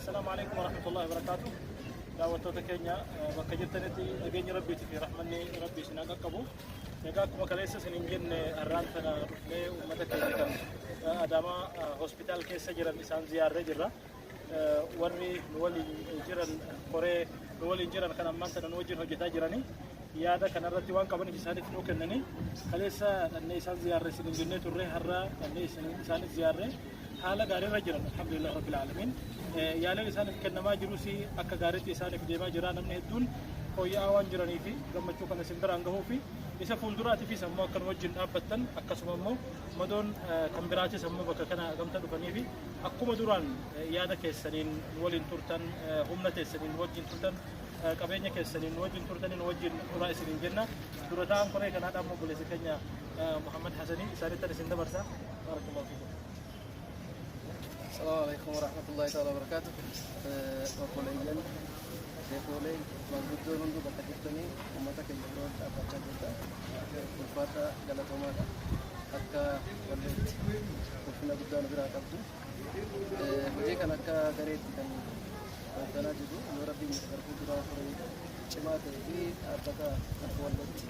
Assalaamu alaikum warahmatullahi wabarakatuh. Daawwattoota keenya bakka jirtanitti nageenyi Rabbiitii fi rahmanni Rabbii isin haa qaqqabu. Egaa akkuma kaleessa isin hin jenne, har'aan tana dhufnee uummata keenya kan Adaamaa hospitaal keessa jiran isaan ziyaarree jirra. Warri nu waliin jiran, koree nu waliin jiran kan ammaan tana nu wajjin hojjetaa jiranii, yaada kanarratti waan qabaniif isaaniif nuu kennanii. Kaleessa dhannee isaan ziyaarre isin hin jennee turre, har'a dhannee isaanis ziyaarre. Haala gaariirra jiran, alhamdulillah rabbil aalamiin. Yaaliin isaaniif kennamaa jirus akka gaariitti isaaniif deemaa jira. Namni hedduun fooyya'aa waan jiranii fi gammachuu kana isin biraan gahuu fi isa fuulduraatiifis ammoo akka nu wajjin dhaabbattan, akkasuma immoo madoon kan biraatis ammoo bakka kana gamta dhufanii fi akkuma duraan yaada keessaniin nu waliin turtan, humna teessaniin nu wajjin turtan, qabeenya keessaniin nu wajjin turtanii nu wajjin turaa isiniin jenna. Dura ta'an koree kanaadha ammoo obboleessa keenya Muhammad Hasanii, isaanittan isin dabarsa. Barakallahu fiikum. Assalamu alaikum warahmatullahi ta'ala wabarakatuh. Obboleeyyan, sheekooleen, maanguddoon hunduu bakka jirtanii uummata keenya biroo dhaabbachaa jirta. Ulfaadha, galatoomaadha. Akka Wallootti ulfina guddaa nu biraa qabdu. Hojii kan akka gareetti kan hoogganaa jirru, yoo Rabbiin jedhe gara fuulduraa koree cimaa ta'ee fi dhaabbata akka Wallootti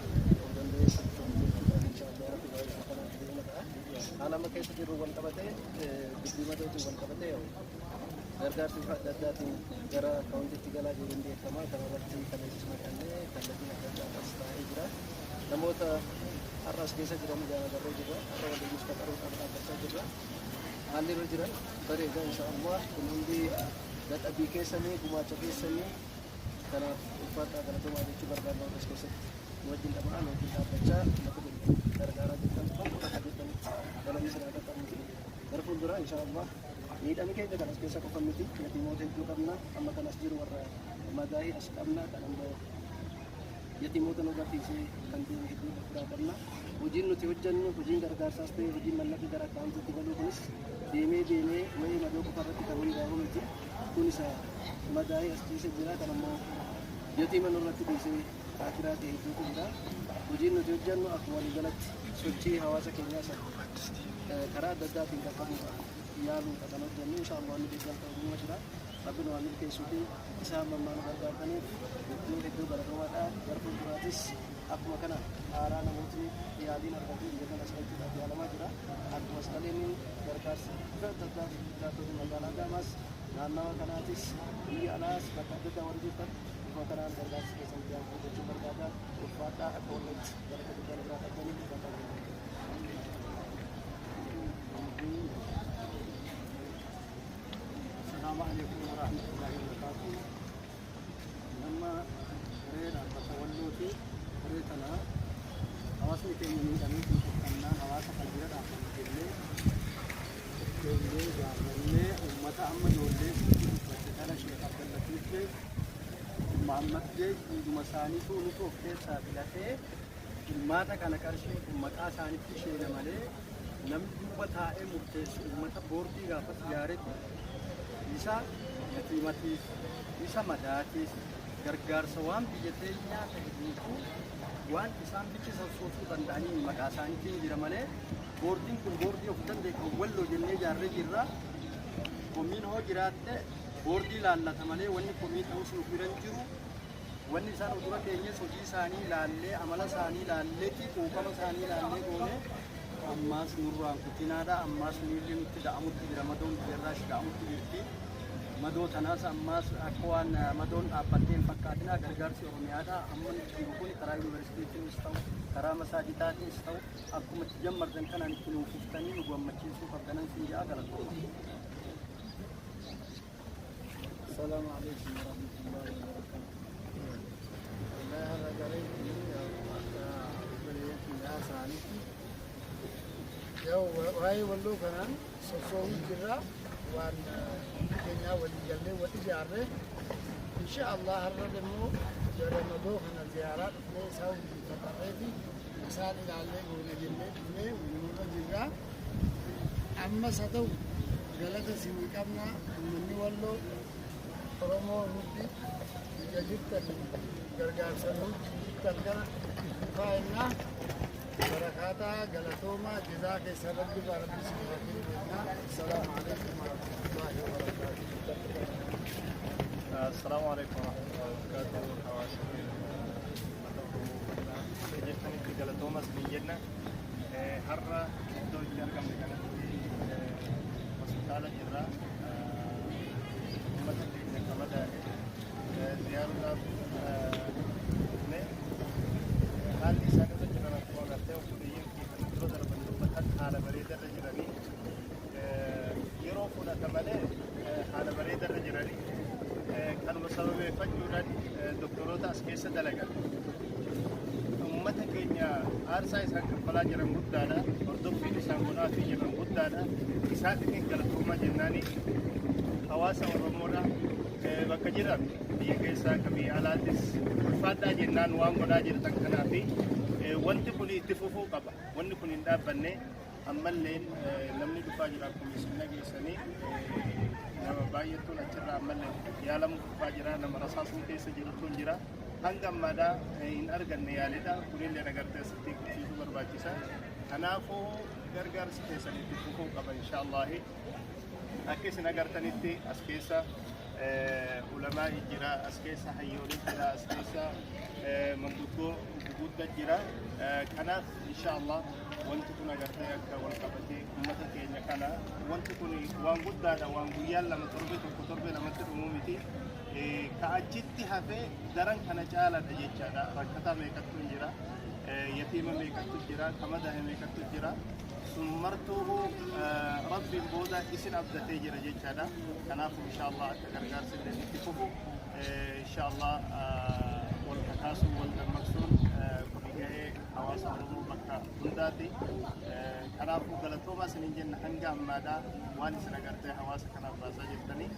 of danda'ee socho'u jechuudha. Inshaallah Rabbi baay'ee kanaan deema ta'a. Haala amma keessa jirru wal qabatee, dubbii madootiin wal qabatee, gargaarsi bifa adda addaatiin gara akkaawuntiitti galaa jiru hin beekama. Kana irratti kaleessas mari'annee kallattiin adda addaa as taa'ee jira. Namoota har'a as keessa jiran ijaan agarree jirra. Har'a waliinis qaxaruudhaaf dhaabbachaa jirra. Haalli irra jiran bareeda, insha Allah. Kun hundi dadhabbii keessanii, gumaacha keessanii. Kanaaf ulfaadhaa, galatoomaa jechuu barbaadna. Warra as keessatti nu wajjin dhama'aa, nu wajjin dhaabbachaa uummata keenya gargaaraa jirtan tokko bakka jirtanitti galanni isin haa qaqqabuuti. Gara fuulduraa insha Allah miidhami keenya kan as keessa qofa miti, yatiimoota hedduu qabna. Amma kan as jiru warra madaa'ii as qabna, kan ammoo yatiimoota nu gadhiisee kan deeme hedduu of biraa qabna. Hojiin nuti hojjennu, hojiin gargaarsaas ta'e hojiin mallaqni gara akkaawuntiitti galuu kunis, deemee deemee wa'ee madoo qofa irratti kan hundaa'u miti. Kun isa madaa'ee as ciisee jira, kan ammoo yatiima nurratti dhiisee aakiraa ta'e hedduutu jira. Hojiin nuti hojjennu akkuma waliigalatti sochii hawaasa keenyaa isa karaa adda addaatiin qaqqabuudhaaf yaaluudha kan hojjennu. Insha Allah inni deeggarta ogummaa jira. Rabbi nu haa milkeessuuti. Isa hamma ammaa nu gargaartaniif hedduu hedduu galatoomaadha. Gara fuulduraatis akkuma kana haaraa namootni yaaliin argatu biyya kanas galchuudhaaf yaalamaa jira. Akkuma sagaleen gargaarsa bifa adda addaatiin jiraattota magaalaa Adaamaas, naannawa kanaatis, biyya alaas bakka adda addaa warri jirtan bifa kanaan gargaarsa keessan itti aanfuu jechuu barbaada. Ulfaadhaa, akka Wallootti galata guddaa nu biraa qabdanii, ulfaadhaa. Assalamu alaikum warahmatullahi wabarakatuh. Nama koree dhaabbata Wallooti. Koree kana hawaasni keenya miidhamee cunqurfannaan hawaasa kana bira dhaabbanna jennee ijoollee ijaarrannee, uummata amma ijoollee sitti dubbatte kana, Sheekh Abdallatiif Jeef, Muhammad Jeef, hunduma isaaniitu nutu of keessaa filatee hirmaata kana. Qarshiin kun maqaa isaanitti isheena malee namni duuba taa'ee murteessu uummata boordii gaafas ijaaretu isa yatiimatiif, isa madaatiif gargaarsa waan biyya teenyaa ta'e guutuu waan isaan bichi sassoosuu danda'anii maqaa isaaniitiin jira malee, boordiin kun boordii of danda'e kan Walloo jennee ijaarree jirra. Komiin hoo jiraatte boordii laallata malee wanni komii ta'us nu bira hin jiru. Wanni isaan dura keenyas hojii isaanii ilaallee, amala isaanii ilaalleeti, quuqama isaanii ilaallee goone. Ammaas nurraan kutinaadha. Ammaas miilli nutti da'amutti jira. Madoon biyyarraas da'amutti jirti. Madoo tanaas ammaas akka waan madoon dhaabbattee hin fakkaatina. Gargaarsi Oromiyaadha amma nutti jiru kun karaa yuunivarsiitiitiinis ta'u, karaa masaajitaatiinis ta'u, akkuma itti jammartan kanaan itti nuuf fuftanii nu gammachiisuu qabdanan sin ja'a, galatooma. السلام عليكم ورحمة الله وبركاته. والله هذا قريب akka obboleeyyan isaaniitti yoo waa'ee Walloo kanaan sossoo'uu jirra, waan hundi keenyaa walii gallee wal ijaarre. Insha Allah har'a immoo jara madoo kana ziyaaraa dhufnee, isaan wajjin faxarreeti isaan ilaallee goona jennee dhufnee walumarra jirra. Ammas haa ta'u galata isinii qabna. Uummanni Walloo, Oromoo hundi biyya jirtan, gargaarsa nu jirtan kana itti fufaa jennaa. Barakaataa, galatoomaa, jazaa keessa Rabbi irraa Rabbi isin haa kennu jennaa. Assalaamu alaikum warahmatullahi wabarakaatuh. Assalaamu alaikum warahmatullahi wabarakatuh. Hawaasa keenya, uummata Oromoo bal'aa bakka jirtanitti galatoomas ni jenna. Har'a iddoo itti argamne kanatti hospitaala jirra. Uummata keenya kan madaa'e ziyaaruudhaaf dhufne. Haalli isaan irra jiran, akkuma agartee obboleeyyiin kee kan dura darban dubbatan, haala bareedarra jiranii, yeroo fudhata malee haala bareedarra jiranii. Kanuma sababeeffachuudhaan doktoroota as keessa dalagan, ummata keenya aarsaa isaan kaffalaa jiran guddaadha. Hordoffiin isaan godhaafii jiran guddaadha. Isaan galatoomaa jennaani. Hawaasa Oromoodha bakka jiran, biyya keessaa akka biyya alaattis, ulfaadhaa jennaan. Waan godhaa jirtan kanaafi wanti kun itti fufuu qaba. Wanni kun hin dhaabbanne. Ammalleen namni dhufaa jira. Akkuma isin dhageessanii, nama baay'eetuun achirraa ammallee yaalamu dhufaa jira. Nama rasaasni keessa jirutu jira. Hanga ammaadhaa hin arganne yaalidha. Kunillee agartee asitti qubsiisuu barbaachisa. Kanaafuu gargaarsi keessan itti fufuu qaba, inshaallahi. Akka isin agartanitti as keessa ulamaa'i jira, as keessa hayyoolii jira, as keessa manguddoo guguddaa jira. Kanaaf inshaallah wanti kun agartee akka wal qabatee ummata keenya kana, wanti kun waan guddaadha. Waan guyyaan 2, torbe 1, torbe 2tti dhumuu miti. Ka achitti hafee daran kana caaladha jechaadha. Rakkataa meeqattu jira, yatiima meeqattu jira, ka madaa'e meeqattu jira. Sun martuu Rabbiin booda isin abdatee jira jechaadha. Kanaafuu inshaallah akka gargaarsi illee itti fufu, inshaallah wal kakaasuun, wal dammaqsuun kun gahee hawaasa Oromoo bakka hundaati. Kanaafuu galatoomaa isiniin jenna. Hanga ammaadhaa waan isin agartee hawaasa kanaaf baasaa jirtanii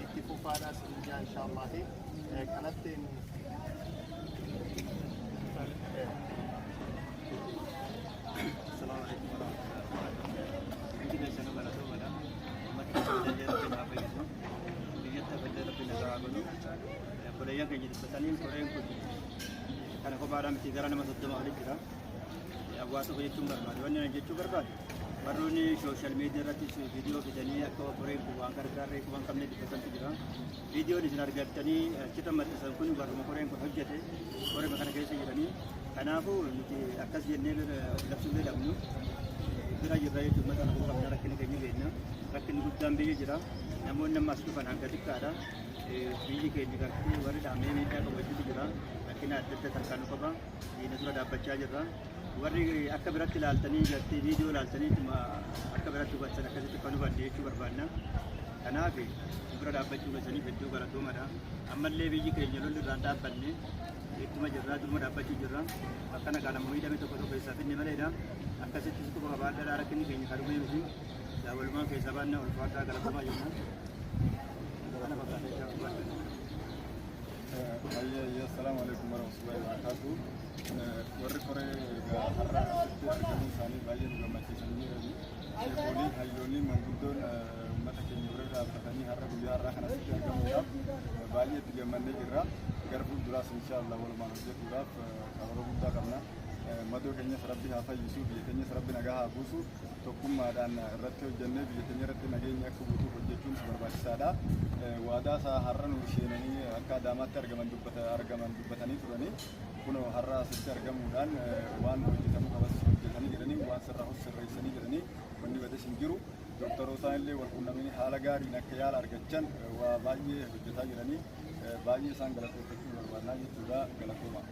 itti fufaadhaa isiniin jaa, inshaallahi. Kanatti Assalamu alaikum warahmatullahi wabarakatuh. Hundi keessanuu galatoomadha. Uummata keenya illee Rabbiin haa fayyisu. Biyyatti hafallee Rabbiin nagaa haa godhu. Obboleeyyan keenya dubbataniin, koreen kun kana kophaadhaa miti, gara nama 30 oli jira. Hawaasa tokko jechuun barbaade. Wanni ani jechuu barbaadu, warroonni social media irratti viidiyoo fidanii akka koreen kun waan gargaarree waan qabne dubbatantu jira. Viidiyoon isin argattanii achirra maxxansan kun warruma koreen kun hojjete, korema kana keessa jiranii. Kanaafuu nuti akkas jennee of labsuu illee dhabnu, bira jirra jechuun mata nama qabna. Rakkina keenya beekna. Rakkinni guddaan biyya jira. Namoonni amma as dhufan hanga xiqqaadha. Biyyi keenya gartee warri dhaamee miidhaa qabu hedduutu jira. Rakkina adda adda tarkaanuu qaba. Diina dura dhaabbachaa jirra. Warri akka biratti ilaaltanii, gartee viidiyoo ilaaltanii akka biratti hubattan, akkasitti kan hubanne jechuu barbaanna. Kanaaf bira dhaabbachuu keessaniif hedduu galatoomadha. Ammallee biyyi keenya lolli irraan dhaabbanne, ittuma jirra, duruma dhaabbachuu jirra. Akkana kana miidhame tokko tokko keessaa finne maleedha. Akkasittis quba qabaadhaa, rakkinni keenya kan dhumee miti. Walumaan keessaa baanna. Ulfaadhaa, galatoomaa jenna. Kana fakkaata jechuudha. Ayyee, assalaamu alaikum warahmatullahi wabarakatuh. Warri koree egaa har'a asitti argamuu isaanii baay'ee nu gammachiisanii jirani. Sheekooliin, hayyoonni, manguddoon uummata keenya bira dhaabbatanii har'a guyyaa har'aa kana asitti argamuudhaaf baay'ee itti gammannee jirra. Gara fuulduraas inshaallah walumaan hojjetuudhaaf karoora guddaa qabna. Madoo keenyas Rabbi haa fayyisu, biyya keenyas Rabbi nagaa haa buusu. Tokkummaadhaan irratti hojjennee biyya keenya irratti nageenya akka buutuuf hojjechuun barbaachisaadha. Waadaa isaa har'a nu seenanii akka Adaamaatti argaman dubbata argaman dubbatanii turanii, kunoo har'a asitti argamuudhaan waan hojjetamuu qabas hojjetanii jiranii, waan sirraa sirreessanii jiranii, wanni bades hin jiru. Dooktarootaan illee wal quunnamanii haala gaariin akka yaala argachan waa baay'ee hojjetaa jiranii, baay'ee isaan galateeffachuu barbaannaa jechuudha. Galatooma.